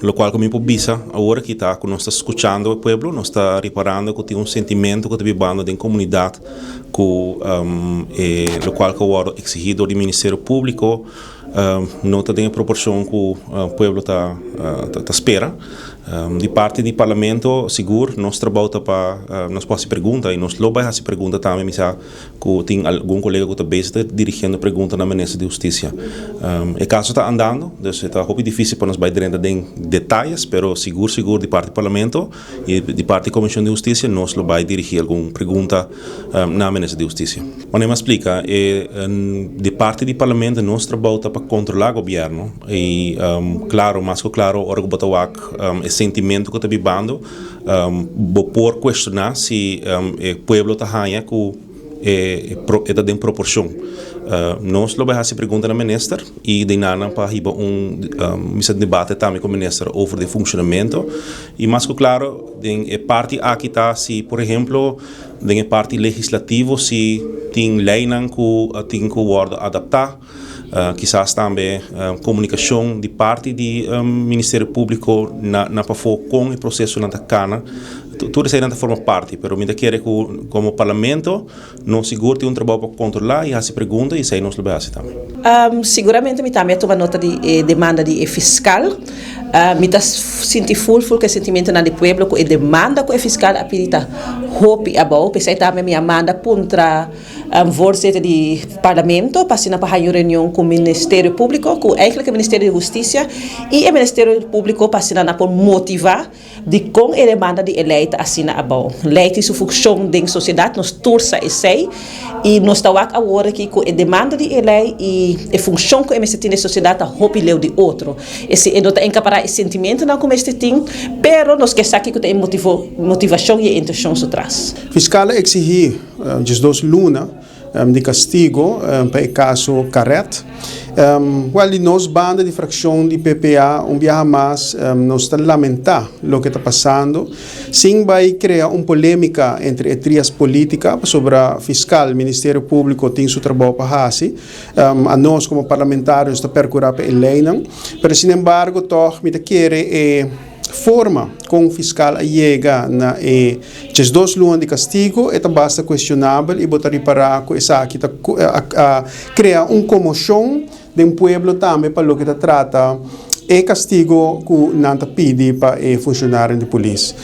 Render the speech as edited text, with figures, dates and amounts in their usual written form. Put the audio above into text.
Lokual ku mi por bisa awor aki ta ku nos ta skuchando e pueblo, nos ta riparando ku tin un sentimentu ku ta bibando den komunidat ku e lokual ku a wòrdu eksigí dor di Ministerio Públiko no ta den e proporshon ku pueblo ta ta spera. Di parti di Parlamento sigur nos trabou ta pa nos por hasi pregunta i nos lo bai hasi pregunta tambe mi sa ku tin algun kolega ku ta bezig ta dirigiendo pregunta na Minister di Hustisia. E kaso ta andando, dus e ta hopi difísil pa nos bai drenta den detayes, pero sigur sigur di parti Parlamento i di parti Komishon di Hustisia nos lo bai dirigí algun pregunta na Minister di Hustisia. Manera mi a splika, e di parti di Parlamento nos trabou ta pa kontrolá gobièrnu i klaro, mas ku klaro ora ku bo ta wak e sentimentu ku ta bibando, Bo por cuestiona si e pueblo ta haña cu e ta den proporcion. Nos lo bay haci pregunta na minister y den nan pa hiba un misa debate tambe cu minister over di funcionamento. Y mas cu claro den e parti aki ta si por ehemplo den e parti legislativo si tin leynan cu tin cu wordo adapta. Kisas tambe komunikashon di parti di Ministerio Públiko na pafó kon e prosesonan ta kana. Tur eseinan ta forma parti, pero mi ta kere ku komo Parlamento nos sigur tin un trabou pa kontrolá i hasi pregunta i esei nos lo bai hasi tambe. Siguramente mi tambe a tuma nota di e demanda di e fiskal. Mi ta sinti ful ful ku e sentimentonan di pueblo ku e demanda ku e fiskal a pidi ta hopi abou. P'esei tambe mi a manda puntra. Voorzitter di Parlamento pa asina pa haña un reunion ku Ministerio Públiko, ku eigenlijk e Ministerio di Hustisia i e Ministerio Públiko pa asina nan por motivá dikon e demanda di e lei ta asina abou. Lei tin su funkshon den sosiedat, nos tur sa esei i nos ta wak awor aki ku e demanda di e lei i e funkshon ku e mester tin den sosiedat ta hopi leu di otro. Esei e no ta enkapará e sentimentonan ku mester tin, pero nos ke sa kiko ta e motivashon i e intenshon su tras. Fiskal a eksihí 12 luna di kastigo pa e kaso Caret. Wèl, di nos banda di frakshon di PPA un biaha mas nos ta lamentá loke ta pasando sin bai krea un polémika entre e trias polítika pasobra fiskal, Ministerio Públiko tin su trabou pa hasi. Anos komo parlamentario nos ta perkurá pa e leinan. Pero sinembargo tòg mi ta kere e forma kon fiskal a yega na e 12 luna di kastigo e ta basta kuestionabel i bo ta ripará ku esaki ta a krea un komoshon den pueblo tambe pa loke ta trata e kastigo ku nan ta pidi pa e funshonarionan di polis.